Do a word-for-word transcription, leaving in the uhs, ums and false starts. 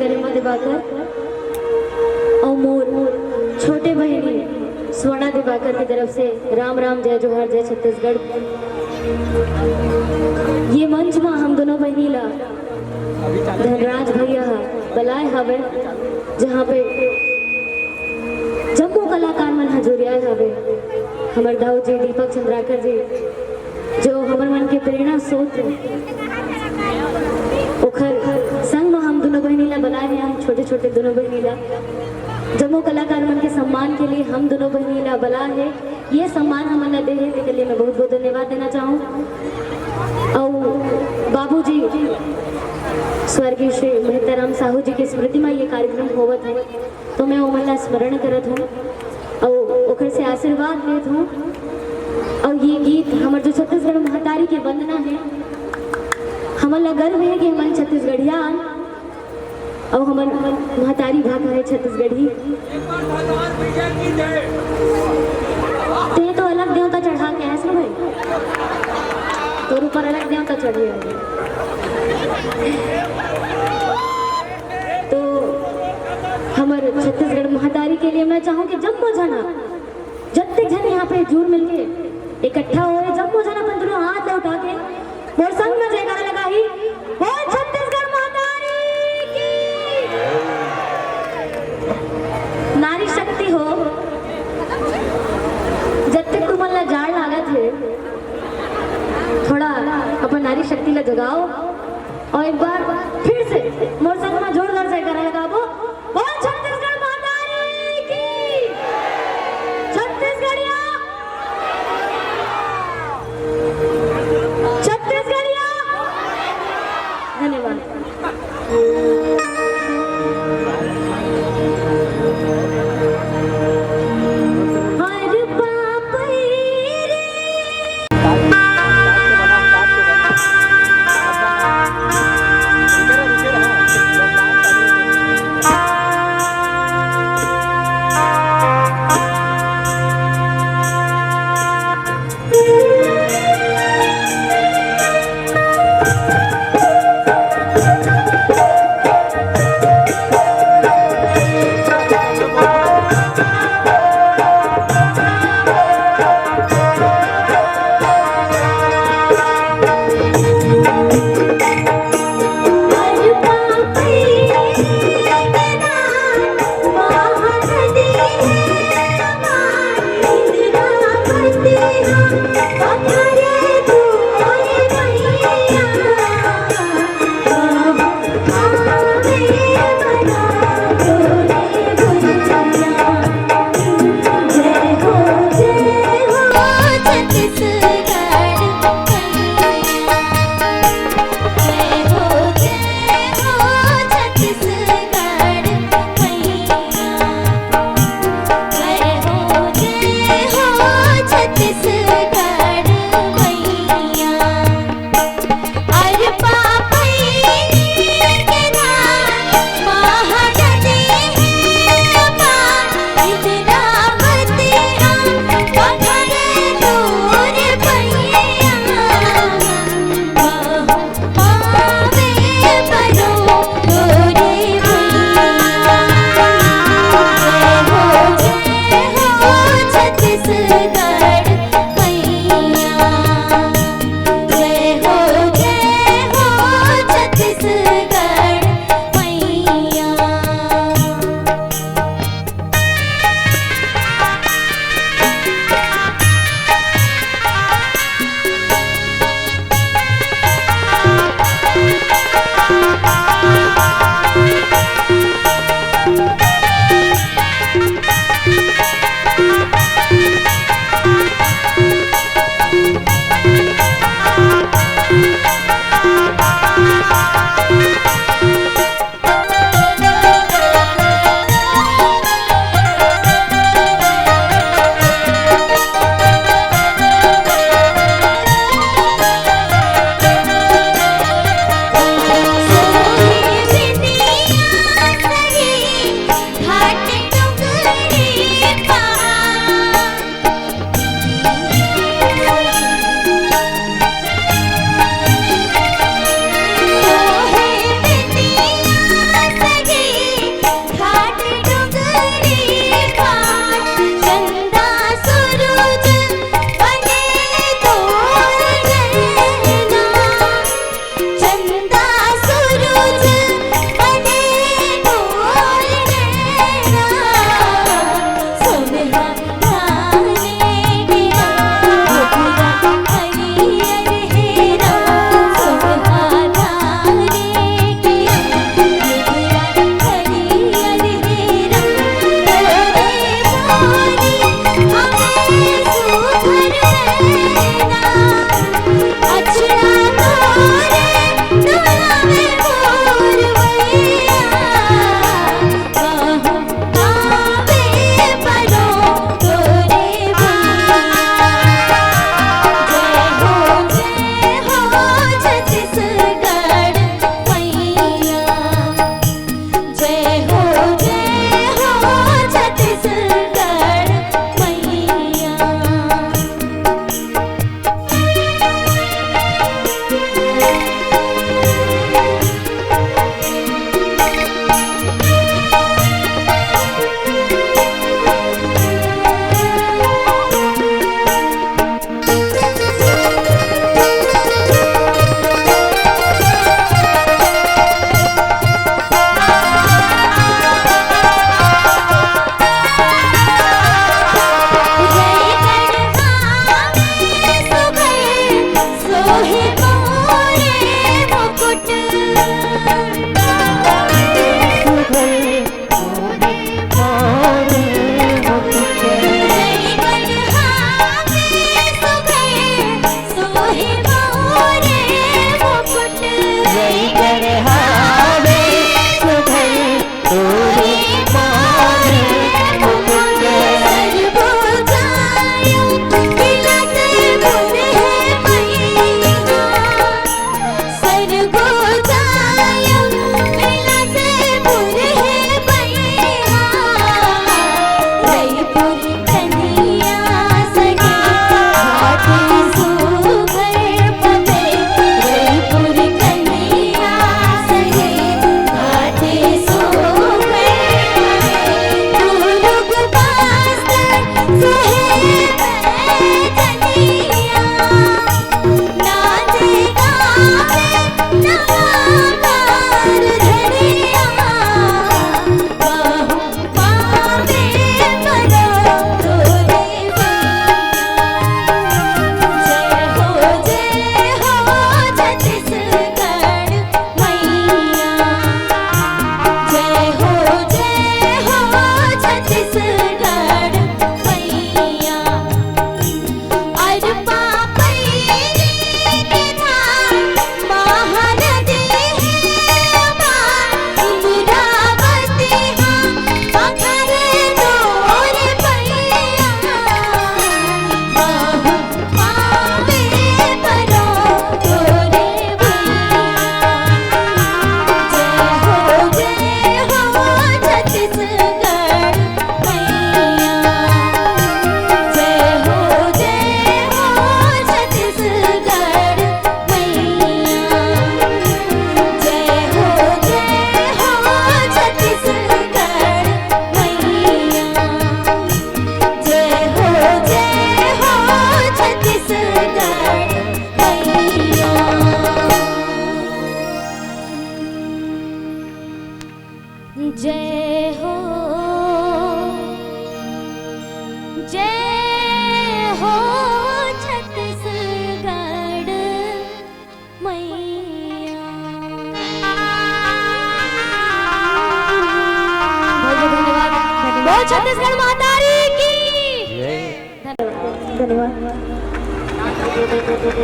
गरिमा दिवाकर अउ मोर छोटे बहिनी स्वर्णा दिवाकर की तरफ से राम राम, जय जोहार, जय छत्तीसगढ़। ये मंच मा हम दोनों बहिनी ला धनराज भैया ह बलाए हवे, जहाँ पे जम्मो कलाकार मन ह जुरियाए हवे। हमर दाऊ जी दीपक चंद्राकर जी, जो हमर मन के प्रेरणा स्रोत हे, ओखर संग म हम दुनो बहिनी ला बलाए हे, हम छोटे-छोटे दुनो बहिनी ला। जम्मो कलाकार मन के सम्मान के लिए हम दुनो बहिनी ला बलाए हे। ये सम्मान हमन ला दे हे, तेकर लिए मैं बहुत-बहुत धन्यवाद देना चाहूँ। अउ बाबूजी स्वर्गीय श्री मेहताराम साहू जी के स्मृति म ये कार्यक्रम होवत हे। तो मैं ओमन ला स्मरण करत हूँ अउ ओकर से आशीर्वाद लेत हूँ। अउ ये गीत हमर जो छत्तीसगढ़ महतारी के वंदना हे, हमन ला गर्व हे कि हमन छत्तीसगढ़िया अन अउ हमर महतारी भाखा हे छत्तीसगढ़ी। ते तो अलग देवता चढ़ा के आयस न भाई, तोर ऊपर अलग देवता चढ़े हे। तो हमर छत्तीसगढ़ महतारी के लिए मैं चाहूँ कि जम्मो झन ह, जत्ते झन यहाँ पे जुर मिलके इकट्ठा होए, जम्मो झन अपन दुनो हाथ ला उठा के मोर संग में जयकारा लगाही, बोल छत्तीसगढ़ महतारी की। नारी शक्ति हो, जत्ते तुमन ला जाड़ लागत हे, थोड़ा अपन नारी शक्ति ला जगाओ। अउ एक बार फिर से मोर संग म जोरदार जयकारा लगाबो। बोल छत्तीसगढ़ महतारी की। छत्तीसगढ़िया, छत्तीसगढ़िया। छत्तीसगढ़ मैया। जय हो, जय हो छत्तीसगढ़ मैया। बहुत बहुत धन्यवाद। बोल छत्तीसगढ़ महतारी की। धन्यवाद।